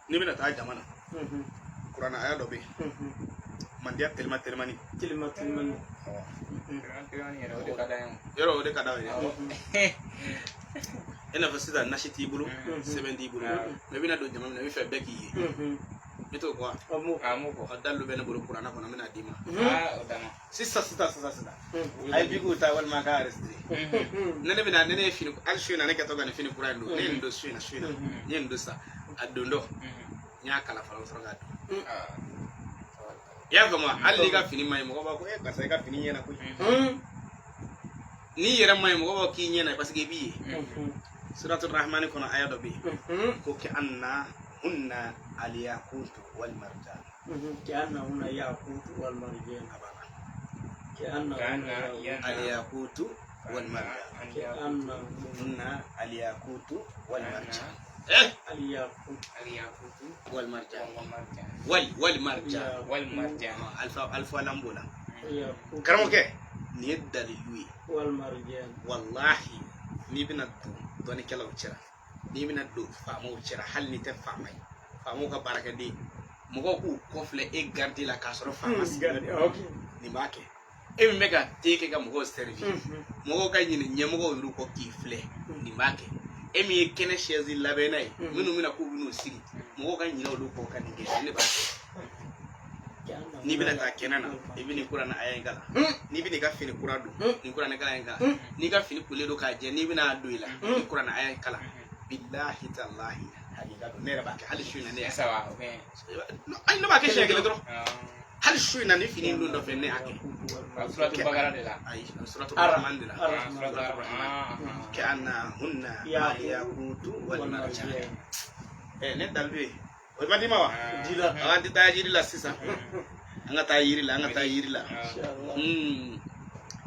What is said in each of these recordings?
N'i bɛna taa jama na, kuranɛ aya dɔ bɛ yen, mandiya telima telimani. Telima telimani. Yɛrɛ o de ka d'an ye. Yɔrɔ o de ka d'aw ye. I n'a fɔ sisan, nasi t'i bolo, sɛbɛn t'i bolo, mais i bɛna don jama min na, i bɛ fɛ bɛɛ k'i ye, i t'o kɔ wa? A m'o fɔ. A dalilu bɛ ne bolo kuranɛ kɔnɔ, n bɛna d'i ma. Aa, o dama. Sisan sisan sisan sisan, a ye bikiw ta walima a k'a enregistré. Ne bɛna ne ye fini, hali su in na, ne kɛtɔ ka nin fini kura in don, ne ye nin don su in na, su in na n ye nin don sisan. A don dɔ, n y'a kala fɔlɔ, n sɔrɔ k'a don. I y'a faamu wa? Hali n'i ka fini ma ɲi, mɔgɔ b'a fɔ ko e karisa, i ka fini ɲɛna koyi. N'i yɛrɛ ma ɲi, mɔgɔ b'a fɔ k'i ɲɛna, parce que i b'i ye. Suratul Rahmani kɔnɔ, aya dɔ bɛ yen ko ka anna hunna aliyakutu wal marjan. Ka annahunna yakutu wal marjan. A banna. Ka annahunna aliyakutu wal marjan. Ka annahunna hunna aliyakutu wal marjan. Aliyakutu. Aliyakutu. Wal marjan. Wal marjan. Wal marjan. Wal marjan. Alfa alfa lambo la. Yakutu. Karamɔgɔkɛ, nin ye dalilu ye. Wal marjan. Wallahi, n'i bɛna don dɔnnikɛlaw cɛla, n'i bɛna don faamaw cɛla, hali n'i tɛ faama ye, faamaw ka baarakɛden, mɔgɔw k'u kɔfilɛ e garidi la k'a sɔrɔ faama sigilen don. Nin b'a kɛ e min bɛ ka te kɛ ka mɔgɔw servi, mɔgɔw ka ɲinɛ ɲɛmɔgɔw yɛrɛ kɔ k'i filɛ. Nin b'a kɛ e min ye kɛnɛ chaise labɛnna ye, minnu bɛna k'u bɛn'u sigi, mɔgɔw ka ɲinɛ olu kɔ ka nin kɛ. Ne b'a kɛ. N'i bɛna taa kɛnɛ na, i bɛ nin kuranɛ aya in kalan. N'i bɛna i ka fini kura don, nin kuranɛ kalan in kalan. N'i ka fini kolen don k'a jɛ, n'i bɛna don i la, nin kuranɛ aya in kalan. Bilahi talahi, hakika don. Ne yɛrɛ b'a kɛ hali su in na, ne y'a Saba ou bien? Ayi, ne b'a kɛ siɲɛ kelen dɔrɔn. Hali su in na, ni fini in don dɔ fɛ, ne y'a kɛ. Suratu Bakara de la. Ayi, suratu Rahman de la. Suratu Rahman. Ka anna hunna aliyakutu wal marjan. Ne dalilu ye o ma d'i ma wa? Dila. An tɛ taa yiri la sisan, an ka taa yiri la, an ka taa yiri la.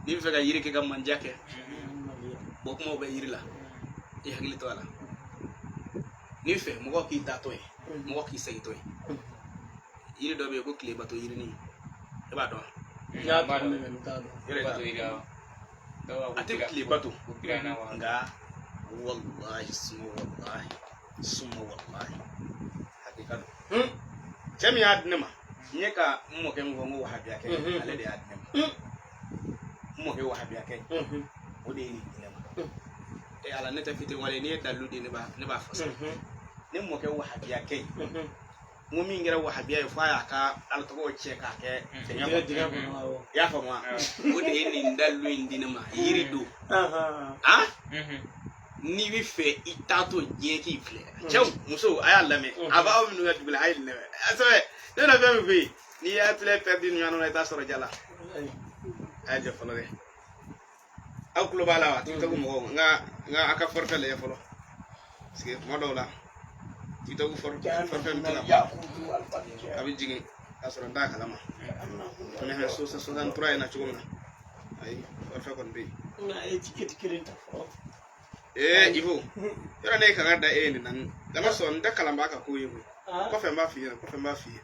N'i bɛ fɛ ka yiri kɛ ka manja kɛ, bɔ kumaw bɛ yiri la, i hakili to a la. N'i bɛ fɛ mɔgɔ k'i taatɔ ye, mɔgɔ k'i segintɔ ye, yiri dɔ bɛ yen ko tilebato yirini, e b'a dɔn? N y'a tɔgɔ mɛn, n t'a dɔn. Yɛrɛ Bato yiri awɔ. Dɔw b'a A tɛ tile bato. Ko pirana wa. Nka wallahi suma wallahi suma wallahi, hakika don. Cɛ min y'a di ne ma, n ye ka n mɔkɛ min fɔ n ko wahabiya kɛ, ale de y'a di ne ma. N mɔkɛ wahabiya kɛ, o de ye nin di ne ma. E Ala, ne tɛ fitiriwale. N'i ye dalilu di, ne b'a fɔ sa. Ne mɔkɛ wahabiya kɛ, n ko min kɛra wahabiya ye f'a y'a ka ala tɔgɔw cɛ k'a kɛ dingɛ Dingɛ kɔnɔ. Dingɛ kɔnɔ, awɔ. I y'a faamu wa? O de ye nin dalilu in di ne ma. Yiri don. Ah, n'i bɛ fɛ i taatɔ diɲɛ k'i filɛ, cɛw, musow, a y'a lamɛn. A b'aw minnu ka dugu la, a ye nin lamɛn. A sɛbɛ, ne bɛna fɛn min f'i ye, n'i y'a filɛ perdu nin ɲɔgɔn na, i t'a sɔrɔ jala. A y'a jɔ fɔlɔ dɛ. Aw tulo b'a la wa? TikTok mɔgɔw, n ka a ka forfait lajɛ fɔlɔ, parce que tuma dɔw la TikTok forfait bɛ to ka ban, a bɛ jigin k'a sɔrɔ n t'a kalama. N bɛ 63 in na cogo min na, ayi, forfait kɔni bɛ yen. Nka e ti kelen ta fɔlɔ. Ee Ibo, yɔrɔ ne ye kanga da e ye nin na, kana sɔn n tɛ kalanbaa ka ko ye koyi. Kɔfɛ n b'a f'i ɲɛna, kɔfɛ n b'a f'i ye,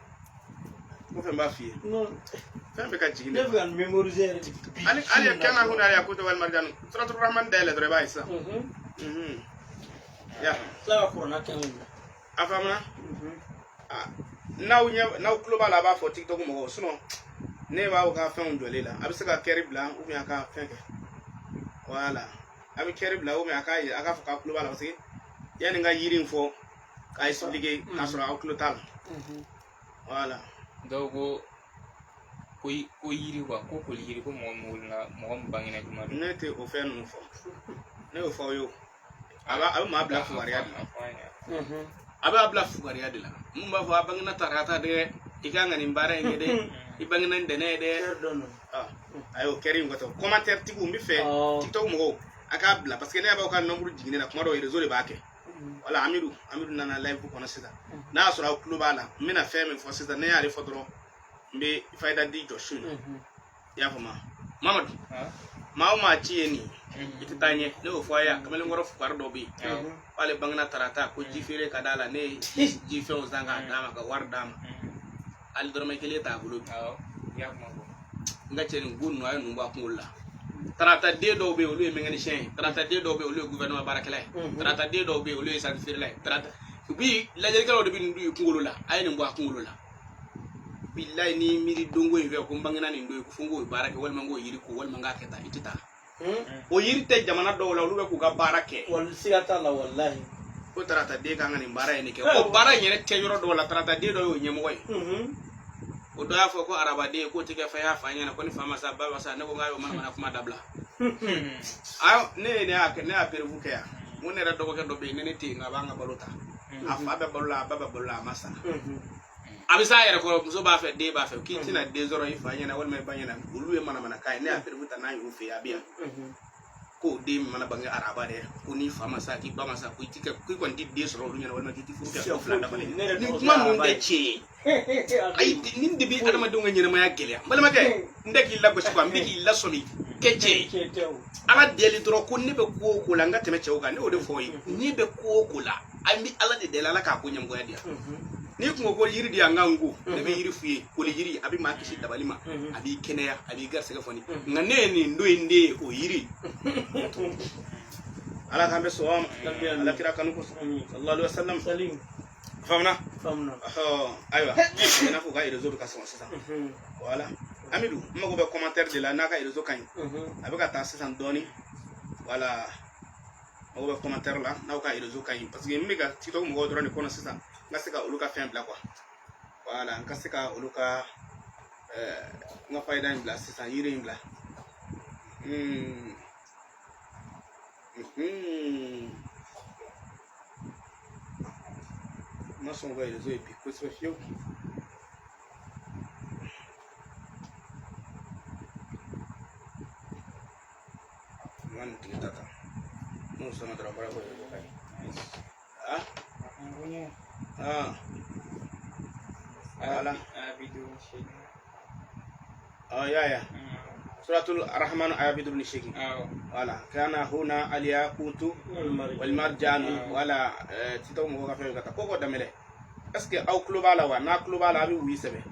kɔfɛ n b'a f'i ye. Non. Fɛn bɛ ka jigin. Ne De bɛ ka nin mémoriser yɛrɛ de bi. Ali ali kana hun ali yakuta wal marjan, suratul Rahman dayɛlɛ dɔrɔn, i b'a ye sisan. Ya. Tila ka kuranna kɛ n kun. A faamuna? Ah, n'aw ɲɛ, n'aw tulo b'a la, a b'a fɔ TikTok mɔgɔw. Sinon ne b'aw ka fɛnw jɔlen la, a bɛ se ka kɛri bila ou bien a ka fɛn kɛ. Voilà, a bɛ kɛri bila ou bien a k'a ye, a k'a fɔ k'aw tulo b'a la, parce que yanni n ka yiri in fɔ k'a expliquer k'a sɔrɔ aw tulo t'a la. Voilà. Dɔw ko yiri quoi, ko koli yiri, ko mɔgɔ min wolola, mɔgɔ min bangena juma don. Ne tɛ o fɛn ninnu fɔ, ne y'o fɔ aw ye. O a bɛ maa bila fugariya de la. A fɔ an ɲɛna. A b'a bila fugariya de la. Mun b'a fɔ a bangena tarata dɛ, i kan ka nin baara in kɛ dɛ, i bangena ntɛnɛn ye dɛ. Kɛri dɔn nɔ. Ah, ayi, o kɛri in kɔtɔ, commentaire tigiw, n bɛ fɛ TikTok mɔgɔw a k'a bila, parce que ne b'aw ka nombre jiginnen na. Kuma dɔw, réseau de b'a kɛ. Wala Amidu nana live kɔnɔ sisan. N'a y'a sɔrɔ aw tulo b'a la, n bɛna fɛn min fɔ sisan, ne y'ale fɔ dɔrɔn, n bɛ fayida di jɔ su in na. I y'a faamu Mamadu? Maa o maa ci ye nin ye, i tɛ taa ɲɛ. Ne y'o fɔ a ye. Kamalenkɔrɔ fugari dɔ bɛ yen k'ale bangena tarata, ko ji feere ka d'a la. Ne ye ji fɛnw san k'a d'a ma, ka wari d'a ma, hali dɔrɔmɛ kelen t'a bolo bi. Awɔ, i y'a kuma fɔ. N ka cɛ, nin ko ninnu, a ye ninnu bɔ a kunkolo la. Tarata den dɔw bɛ yen, olu ye mécanicien ye. Tarata den dɔw bɛ yen, olu ye gouvernement baarakɛla ye. Tarata den dɔw bɛ yen, olu ye sanni feerela ye. Tarata u bi lajɛlikɛlaw de bɛ nin don i kunkolo la, a ye nin bɔ a kunkolo la. Bilayi, n'i miiri donko in fɛ ko n bangena nin don ye, ko fo n k'o baara kɛ, walima n k'o yiri ko, walima n k'a kɛ tan, i tɛ taa. O yiri tɛ jamana dɔw la, olu bɛ k'u ka baara kɛ. Wali siga t'a la, walahi. Ko tarata den kan ka nin baara in de kɛ, o baara in yɛrɛ tɛ yɔrɔ dɔw la. Tarata den dɔ y'o ɲɛmɔgɔ ye. O dɔ y'a fɔ ko arabaden k'o tɛ kɛ fɛn y'a fa ɲɛna, ko ni fa ma sa, ba ma sa. Ne ko k'a y'o manamana kuma dabila. Ayi, ne y'a kɛ, ne y'a preuve kɛ yan. N ko ne yɛrɛ dɔgɔkɛ dɔ bɛ yen, ne tɛ yen, nka a b'an ka balo ta. A fa bɛ balo la, a ba bɛ balo la, a ma sa. A bɛ s'a yɛrɛ kɔrɔ, muso b'a fɛ, den b'a fɛ, k'i tɛna den sɔrɔ i fa ɲɛna walima i ba ɲɛna. Olu ye manamanakan ye. Ne y'a preuve ta n'a y'o fɛ yen, a bɛ yan. Ko den min mana bange araba dɛ, ko n'i fa ma sa, k'i ba ma sa, ko i ti kɛ, k'i kɔni ti den sɔrɔ olu ɲɛna, walima k'i ti furu kɛ, ko fila dafalen. Nin kuma ninnu tɛ tiɲɛ ye. Ayi, nin de bɛ adamadenw ka ɲɛnamaya gɛlɛya. N balimakɛ, n tɛ k'i lagosi quoi, n bɛ k'i lasɔmi kɛ cɛ ye. Ala deli dɔrɔn ko ne bɛ ko o ko la, n ka tɛmɛ cɛw kan. Ne y'o de fɔ ye. Ne bɛ ko o ko la, an bɛ Ala de deli, Ala k'a ko ɲɛmɔgɔya di yan. N'i kun ko ko yiri di yan, n ka n ko ne bɛ yiri f'i ye. Koli yiri, a bɛ maa kisi dabali ma, a b'i kɛnɛya, a b'i garisɛgɛ fɔni. Nka ne ye nin don in de ye o yiri. Ala k'an bɛ sɔn ma, Ala kira kanu kosɔn, sallallahu alaihi wasallam. Faamuna? Ayiwa, i n'a fɔ u ka réseau bɛ ka sɔn sisan. Voilà, Amidou, n mago bɛ commentaire de la n'a ka réseau ka ɲi. A bɛ ka taa sisan dɔɔni. Voilà, n mago bɛ commentaire la n'aw ka réseau ka ɲi, parce que n bɛ ka TikTok mɔgɔw dɔrɔn de kɔnɔ sisan, n ka se ka olu ka fɛn bila quoi. Voilà, n ka se ka olu ka n ka fayida in bila sisan, yiri in bila. N ma sɔn u ka réseau ye bi kosɛbɛ fiyewu. N ka nin tigi ta tan, n'o sɔnna dɔrɔn, baara ko réseau ka ɲi. Ah, voilà. Ah, ya ya. Suratul Rahman aya 58. Voilà. Kana huna al-yaqutu wal marjanu. Voilà, TikTok mɔgɔw ka fɛn ka taa koko daminɛ. Est-ce que aw tulo b'a la wa? N'a tulo b'a la, a bɛ oui sɛbɛn.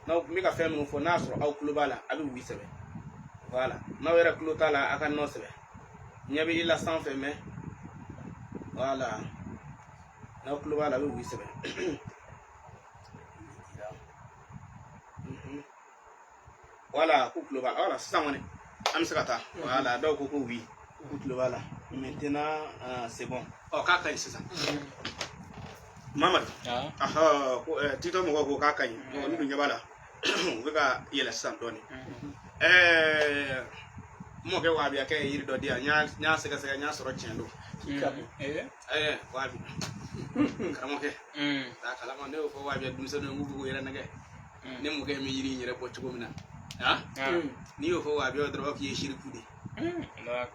N'aw n bɛ ka fɛn minnu fɔ, n'a sɔrɔ aw tulo b'a la, a bɛ oui sɛbɛn. Voilà. N'aw yɛrɛ tulo t'a la, a ka nɔ sɛbɛn. Ɲɛ bɛ i la sanfɛ mais voilà. N'aw tulo b'a la, a bɛ oui sɛbɛn. Voilà, k'u tulo b'a la. Voilà, sisan kɔni an bɛ se ka taa. Voilà, dɔw ko ko oui, k'u tulo b'a la. Maintenant, c'est bon. Ɔ, k'a ka ɲi sisan. Mamadu, ahɔ, ko TikTok mɔgɔw ko k'a ka ɲi. Ɔ, n'u dun ɲɛ b'a la, u bɛ ka yɛlɛ sisan dɔɔni. N mɔkɛ wabiyakɛ ye yiri dɔ di yan, n y'a sɛgɛsɛgɛ, n y'a sɔrɔ tiɲɛ don. Wabi karamɔgɔkɛ t'a kalama, ne y'o fɔ wabiya denmisɛnninw ye, k'u bɛ k'u yɛrɛ nɛgɛ. Ne mɔkɛ in bɛ yiri in yɛrɛ bɔ cogo min na, n'i y'o fɔ wabiyaw dɔrɔn, u b'a fɔ k'i ye siriku de ye. U b'a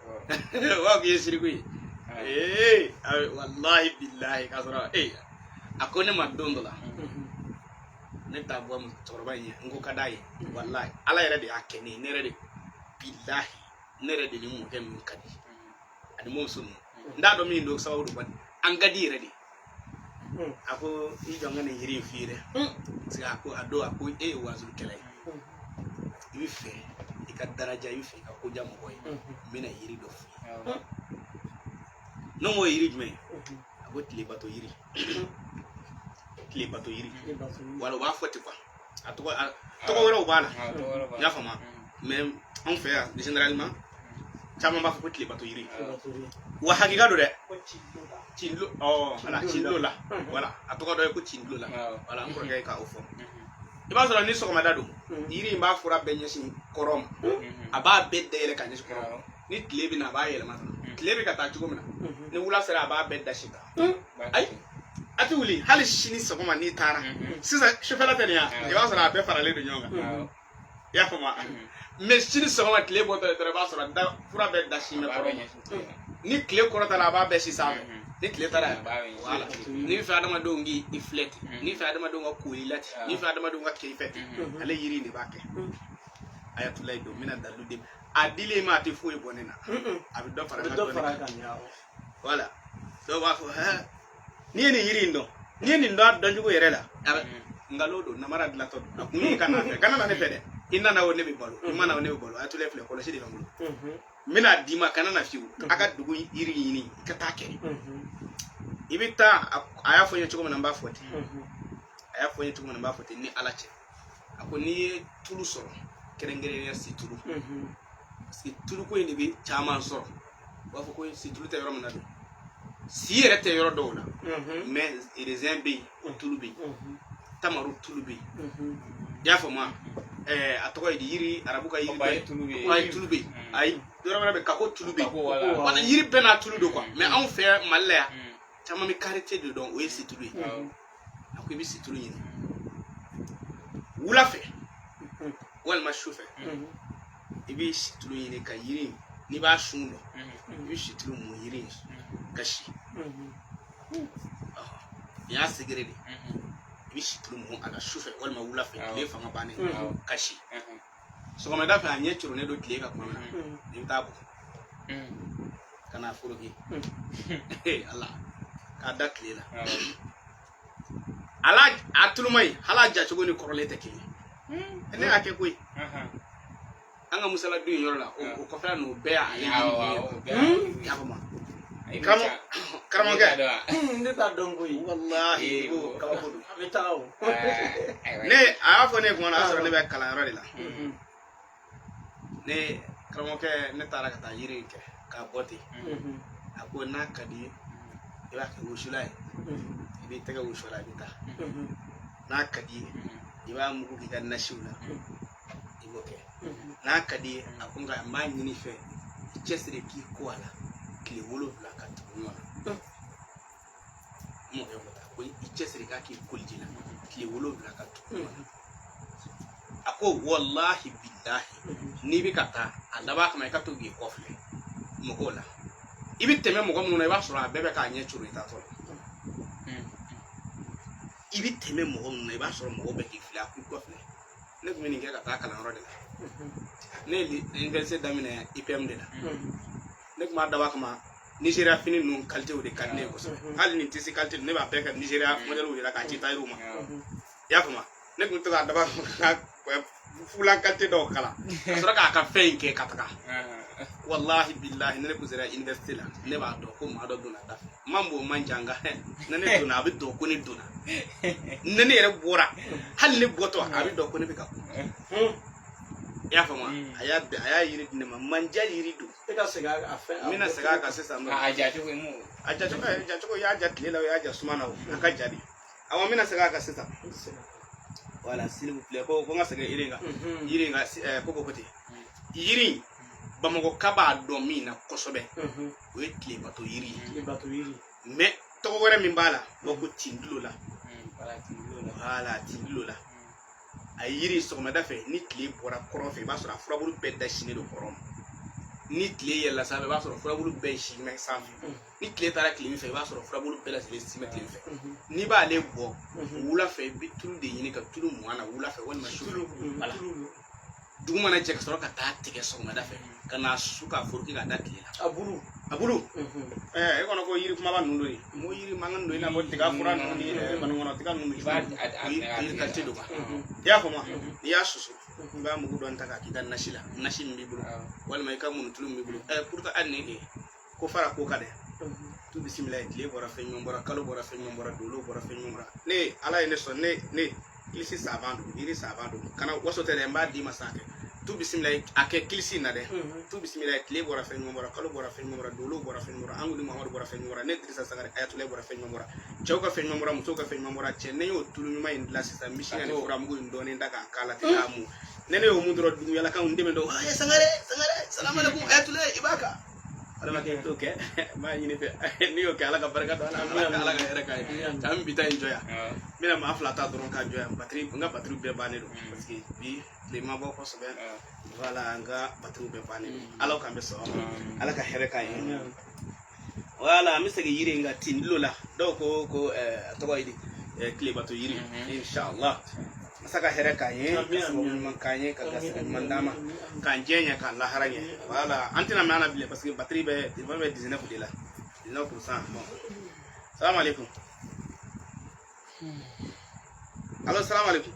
fɔ k'i ye siriku ye. Ee, walahi bilahi, k'a sɔrɔ a ko ne ma don dɔ la, ne bɛ taa bɔ cɛkɔrɔba in ɲɛ, n ko ka d'a ye. Walahi, Ala yɛrɛ de y'a kɛ ne ye, ne yɛrɛ de bilahi, ne yɛrɛ de ni mɔkɛ min ka di ani mɔmuso ninnu, n t'a dɔn min don sababu don, kɔni an ka di yɛrɛ de. A ko i jɔ n ka nin yiri in f'i ye dɛ, parce que a ko a don, a ko e ye wazulikɛla ye, i bɛ fɛ i ka daraja, i bɛ fɛ i ka ko diya mɔgɔ ye, n bɛna yiri dɔ f'i ye. Ne ko yiri jumɛn? A ko tilebato yiri. Tilebato yiri, wala u b'a fɔ ten quoi. A tɔgɔ tɔgɔ wɛrɛw b'a la, i y'a faamu? Mais anw fɛ yan, généralement caman b'a fɔ ko tilebato yiri. Wa hakika don dɛ, cinlo, ɔ wala cinlo la, wala a tɔgɔ dɔ ye ko cinlo la. Wala n kɔrɔkɛ ye k'o fɔ. I b'a sɔrɔ ni sɔgɔmada don, yiri in b'a fura bɛɛ ɲɛsin kɔrɔn ma, a b'a bɛɛ dayɛlɛ ka ɲɛsin kɔrɔn ma. Ni tile bɛ na, a b'a yɛlɛma tan. Tile bɛ ka taa cogo min na, ni wula sera, a b'a bɛɛ dasi tan. Ayi, a tɛ wuli hali sini sɔgɔma n'i taara sisan sufɛla tɛ nin yan, i b'a sɔrɔ a bɛɛ faralen don ɲɔgɔn kan. I y'a faamu? Mais sini sɔgɔma tile bɔtɔ ye dɔrɔn, i b'a sɔrɔ da fura bɛɛ dasi bɛ kɔrɔn ma. Ni tile kɔrɔta la, a b'a bɛɛ si sanfɛ. Ni tile taara yan, wala n'i fɛ adamadenw k'i filɛ ten, n'i fɛ adamadenw ka ko i la ten, n'i fɛ adamadenw ka kɛ i fɛ ten, ale yiri in de b'a kɛ. Ayatulayi don, n bɛna dalilu di. A dilen ma, a tɛ foyi bɔ ne na, a bɛ dɔ fara n ka dɔnni kan. Wala dɔw b'a fɔ hɛ, n'i ye nin yiri in dɔn, n'i ye nin dɔn a dɔncogo yɛrɛ la, a bɛ nkalon don, namara dilatɔ don. A kun ye ka na fɛ, kana na ne fɛ dɛ. I nana o, ne bɛ balo, i ma na o, ne bɛ balo. A tule filɛ, kɔlɔsi de bɛ n bolo. N bɛna d'i ma, kana na fiyewu. A ka dugu yiri ɲini, i ka taa kɛ. I bɛ taa, a y'a fɔ n ye cogo min na, n b'a fɔ ten. A y'a fɔ n ye cogo min na, n b'a fɔ ten ni Ala cɛ. A ko n'i ye tulu sɔrɔ, kɛrɛnkɛrɛnnenya situlu, parce que tuluko in de bɛ caman sɔrɔ. U b'a fɔ ko situlu tɛ yɔrɔ min na don, si yɛrɛ tɛ yɔrɔ dɔw la, mais raisin bɛ yen, o tulu bɛ yen, tamaru tulu bɛ yen. I y'a faamu wa? A tɔgɔ ye di, yiri arabu ka yiri Papaye tulu bɛ yen. Papaye tulu bɛ yen. Ayi, yɔrɔ wɛrɛ bɛ, kako tulu bɛ yen. Kako, wala. Wala, yiri bɛɛ n'a tulu don quoi. Mais anw fɛ Mali la yan, caman bɛ karité de dɔn, o ye situlu ye. A ko i bɛ situlu ɲini wula fɛ walima su fɛ, i bɛ situlu ɲini ka yiri in, n'i b'a sun dɔn, i bɛ situlu mun yiri in ka si. Nin y'a secret de ye. I bɛ situlu mun a la su fɛ walima wula fɛ, tile fanga bannen, ka si. Sɔgɔmada fɛ, a ɲɛ curunnen don tile ka tuma min na, i bɛ taa bɔ ka n'a foroki, Ala k'a da tile la. Ala a tuluma ye, hali a jacogo ni kɔrɔlen tɛ kelen ye. Ne y'a kɛ koyi. An ka musala dun yɔrɔ la, o kɔfɛla ninnu, o bɛɛ y'ale yiri ye. I y'a faamu, karamɔgɔkɛ? Ne t'a dɔn koyi. Walahi, ko kabako don. A bɛ taga o. Ne a y'a fɔ ne ye kuma na, o y'a sɔrɔ ne bɛ kalanyɔrɔ de la. Ne karamɔgɔkɛ, ne taara ka taa yiri in kɛ k'a bɔ ten. A ko n'a ka di ye, i b'a kɛ wusulan ye, i b'i tɛgɛ wusu a la, i bɛ taa. N'a ka di ye, i b'a mugu k'i ka nasiw la, i b'o kɛ. N'a ka di ye, a ko nka n b'a ɲini i fɛ, i cɛsiri k'i ko a la tile 7 ka tugu ɲɔgɔn na. N mɔkɛ ko tan ko i cɛsiri k'a k'i koliji la tile 7 ka tugu ɲɔgɔn na. A ko walahi bilahi, n'i bɛ ka taa, a laban kama i ka to k'i kɔfilɛ mɔgɔw la, i bɛ tɛmɛ mɔgɔ minnu na, i b'a sɔrɔ a bɛɛ bɛ k'a ɲɛ coro i taatɔ la. I bɛ tɛmɛ mɔgɔ minnu na, i b'a sɔrɔ mɔgɔw bɛ k'i filɛ. A ko i kɔfilɛ. Ne tun bɛ nin kɛ ka taa kalanyɔrɔ de la. Ne ye université daminɛ IPM de la. Ne tun b'a dabɔ a kama, Nigéria fini ninnu qualité de ka di ne ye kosɛbɛ. Hali nin tissu qualité, ne b'a bɛɛ kɛ Nigéria modèle de la k'a ci tailleur ma. I y'a faamu? Ne tun bɛ to k'a dabɔ a kama ka fulan qualité dɔw kala ka sɔrɔ k'a ka fɛn in kɛ ka taga. Walahi bilahi, ne kun sera université la, ne b'a dɔn ko maa dɔ donna da fɛ, n man bon, man jan, nka ne ne donna, a bɛ dɔn ko ne donna. Ne ne yɛrɛ bɔra, hali ne bɔtɔ, a bɛ dɔn ko ne bɛ ka kuma. I y'a faamu? A y'a yiri di ne ma, manja yiri don. E ka segin a fɛn. N bɛna segin a kan sisan nɔ. A jacogo ye mun? A jacogo, jacogo, i y'a ja tile la o, i y'a ja suma na o, a ka ja de. Awɔ, n bɛna segin a kan sisan. Voilà, s'il vous plaît. Ko n ka segin yiri in kan. Yiri in ka ko ten, yiri in, Bamakɔ ka b'a dɔn min na kosɛbɛ, o ye tilebato yiri ye. Tilebato yiri. Mais tɔgɔ wɛrɛ min b'a la, u b'a ko tindulo la. Wala, tindulo la. Voilà, tindulo la. A yiri, sɔgɔmada fɛ, ni tile bɔra kɔrɔn fɛ, i b'a sɔrɔ a furabulu bɛɛ da sinnen don kɔrɔn ma. Ni tile yɛlɛla sanfɛ, i b'a sɔrɔ furabulu bɛɛ sinnen sanfɛ. Ni tile taara tile fɛ, i b'a sɔrɔ furabulu bɛɛ lajɛlen simɛ tile fɛ. N'i b'ale bɔ wula fɛ, i bɛ tulu de ɲini ka tulu mugan na wula fɛ walima su fɛ. Voilà, dugu mana jɛ, ka sɔrɔ ka taa tigɛ sɔgɔmada fɛ ka na su k'a foroki k'a da tile la. A bulu. A bulu. E kɔnɔ ko yiri kumaba ninnu don ye, n ko yiri mankan don, i n'a fɔ tiga fura ninnu ni manikɔnɔ tiga ninnu. I b'a a minɛ k'a Yiri tigɛ. qualité don quoi. I y'a faamu wa? N'i y'a susu, i b'a mugu dɔɔni ta k'a k'i ka nasi la, nasi min b'i bolo, walima i ka munutulu min b'i bolo. Pourtant hali ni ko fara ko ka dɛ, tu bisimila ye. Tile bɔra, fɛn ɲuman bɔra, kalo bɔra, fɛn ɲuman bɔra, dolo bɔra, fɛn ɲuman bɔra. Ne Ala ye ne sɔn, ne kilisi saban don, yiri saban don. Kana waso tɛ dɛ, n b'a d'i ma san kɛ. Tu bisimila ye, a kɛ kilisi in na dɛ. Tu bisimila ye, tile bɔra, fɛn ɲuman bɔra, kalo bɔra, fɛn ɲuman bɔra, dolo bɔra, fɛn ɲuman bɔra, an ni Muhamadu bɔra, fɛn ɲuman bɔra, ne Dirisa Sangare Ayatollah bɔra, fɛn ɲuman bɔra, cɛw ka fɛn ɲuman bɔra, musow ka fɛn ɲuman bɔra. Cɛ, ne y'o tulu ɲuman in dilan sisan, misi ni furamugu in dɔɔnin da k'a k'a la ten k'a mun. Ne y'o mun dɔrɔn, dugu yalakanw n dɛmɛ dɔn. Ye Sangare, Sangare, salamalekun, Ayatollah, i b'a kan. Balimakɛ, i t'o kɛ, n b'a ɲini fɛ, n'i y'o kɛ, Ala ka barika don a la, Ala ka hɛrɛ k'a ye. An bɛ bi ta in jɔ yan. N bɛna maa fila ta dɔrɔn k'a jɔ yan. Batiri, n ka batiri bɛɛ bannen don, parce que bi tile ma bɔ kosɛbɛ. Voilà, n ka batiriw bɛɛ bannen don. Ala k'an bɛ sɔn, Ala ka hɛrɛ k'an ye. Voilà, an bɛ segin yiri in kan, tindilo la. Dɔw ko a tɔgɔ ye di, tilebato yiri. Inshallah, masa ka hɛrɛ k'an ye, ka sababu ɲuman k'an ye, ka garisɛgɛ ɲuman d'an ma, k'an jɛ ɲɛ, k'an lahara ɲɛ. Voilà, an tɛna mɛn an na bilen, parce que batiri bɛ, téléphone bɛ 19 de la, 19%. Bon, salamu aleykum. Allo, salamu aleykum.